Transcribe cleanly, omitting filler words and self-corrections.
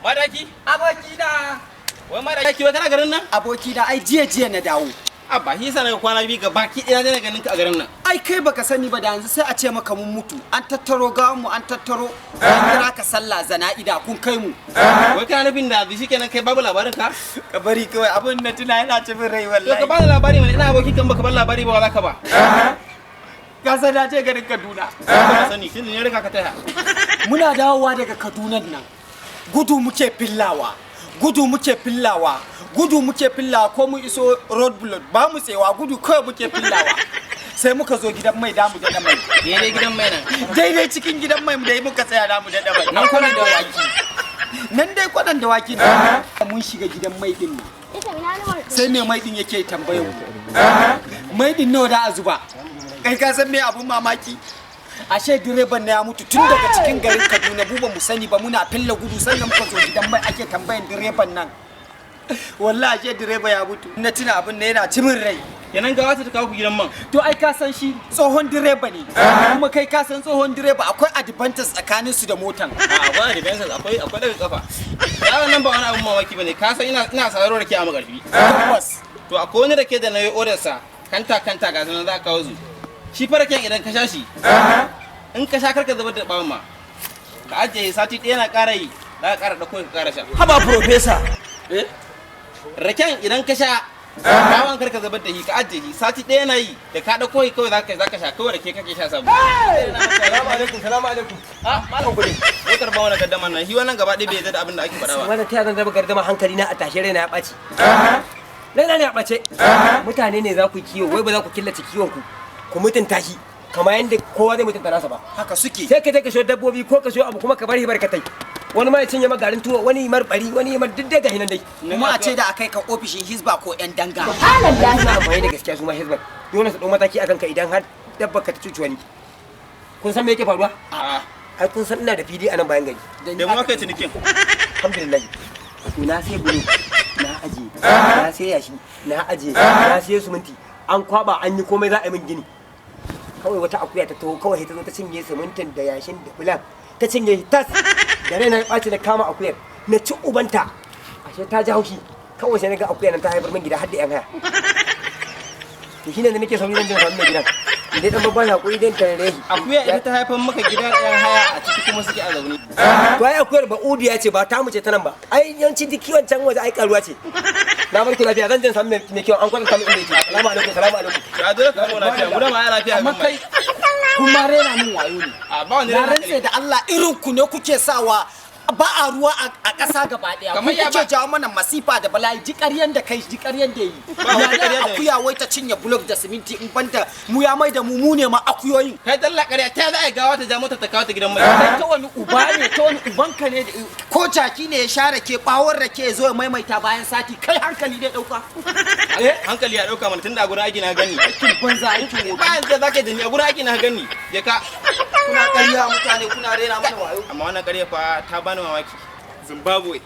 Madaki? Abokina. Wai madaki, wai kana garin nan? Abokina, ai jiya jiya na dawo. Abba, shi yasa naga kwana 2 ga baki ɗaya na ganin ka a garin nan. Ai kai baka sani ba, da yanzu sai a ce maka mun mutu. An tattaro gawan mu, an tattaro. An kira ka sallah zana'ida kun kai mu. Wai kana nufin da yanzu shikenan kai babu labarin ka? Ka bari kawai, abin na tuna yana cikin rai To wallahi. ka bani labari mana, ina abokin kan baka bar labari ba za ka ba. Ka san na je garin Kaduna. Ka sani, tunda ne rika ka taya. Muna dawowa daga Kaduna nan. Gudu muke fillawa. Gudu muke fillawa. Gudu muke fillawa, ko mu iso road block ba mu tsewa, gudu kawai muke fillawa. Sai muka zo gidan mai da mu daɗa mai. Daidai gidan mai nan. Daidai cikin gidan mai da muka tsaya da mu daɗa mai. Nan kwanan dawaki. Nan dai kwanan dawaki ne. Mun shiga gidan mai din nan. Sai mai mai din yake tambayar mu. Mai din nawa da a zuba? Kai ka san me abun mamaki? Ashe direban na ya mutu tun daga cikin garin Kaduna, mu ba mu sani ba, muna filla gudu, sannan muka zo gidan mai ake tambayan direban nan. Wallahi ashe direba ya mutu. Na tuna abin na yana cimin rai. Kenan gawa ta kawo ku gidan man. To ai ka san shi tsohon direba ne. Kuma kai ka san tsohon direba akwai advantage tsakanin su da motan. A akwai advantage, akwai daga kafa. Yaron nan ba wani abun mamaki bane. Ka san ina sauraro rake a Makarfi. Tabbas. To akwai wani rake da na yi order sa kanta kanta, ga sanan za a kawo su. Shi fa raken idan ka sha shi, in ka sha karka zubar da bawon ma. Ka ajiye, sati 1 na ƙara yi, za ka ƙara ɗauko ka ƙara sha. Haba professor. Eh? Raken idan ka sha bawon karka zubar da shi, ka ajiye shi, sati 1 na yi da ka ɗauko shi kawai za ka sha, kawai rake kake sha sabo. Salamu alaikum, salamu alaikum. Ah, malam kuɗi. Motar ba wani gaddaman nan, shi wannan gaba ɗaya bai yarda da abin da ake faɗa ba. Wannan ta zan raba gardama, hankali na a tashe, raina ya ɓaci. Raina ne ya ɓace. Mutane ne za ku yi kiwo, wai ba za ku killace kiwon ku, ku mutunta shi kamar yadda kowa zai mutunta nasa ba. Haka suke. Sai ka je ka siyo dabbobi ko ka siyo abu kuma ka bar shi barkatai. Wani ma ya cinye ma garin tuwo, wani mar bari, wani mar duk dai gashi nan dai. Kuma a ce da akai ka ofishin Hizba ko 'yan danga. Suna amfani da gaskiya su ma Hizban. Dole su ɗau mataki akan ka idan har dabbar ka ta cuci wani. Kun san me yake faruwa? A'a. Ai kun san ina da fili a nan bayan gari. Da mu aka yi cinikin. Alhamdulillah, to na sai bulo na aje, na sai yashi na aje, na sai siminti an kwaba, an yi komai, za a yi min gini. Kawai wata akuya ta taho, kawai ta zo ta cinye simintin da yashin da bulan, ta cinye shi tas. Da rai na ɓaci, na kama akuyar na ci ubanta, ashe ta ji haushi. Kawai sai na ga akuyar nan ta haifar min gida har da yan haya. To shine da nake sauri zan je na samu mai gidan idan dan babban hakuri dan tarare shi. Akuya ita ta haifar maka gida, ɗayan haya a ciki kuma suke a zaune. To ai akuyar ba udiya ce ba, ta mu ce ta nan ba. Ai yawanci duk kiwon can waje ai karuwa ce. Na barki lafiya, zan je samu mai kiwon, an kwatanta min inda yake. Salamu alaikum, salamu alaikum. Ya dole ka zauna lafiya, mu da ma ya lafiya. Amma kai kuma rena min wayo ne. A ba wani Na rena rantse da Allah, irin ku ne kuke sawa ba a ruwa a ƙasa gaba ɗaya. Kamar Ku ya kuke ba- jawo mana masifa da bala'i, ji ƙaryan da kai, ji ƙaryan da yi. Ba wani Ya ƙarya da yi. akuya wai ta cinye bulok da siminti, in banda mu ya mai da mu mu ne ma akuyoyin. Kai dalla ƙarya, ta za a yi gawa ta ja mota ta kawo ta gidan mai? Kai ta wani uba ne, ta wani ubanka ne, ko jaki ne ya share ke bawon rake ya zo ya maimaita bayan sati, kai hankali ne ɗauka. Hankali ya ɗauka mana, tunda a gurin aiki na gani. Aikin banza, aikin wofi. Ba yanzu za ka yi da ni, a gurin aiki na gani. Je ka. Kuna ƙarya mutane, kuna rena mana wayo. Amma wannan ƙarya fa ta bani mamaki. Zimbabwe.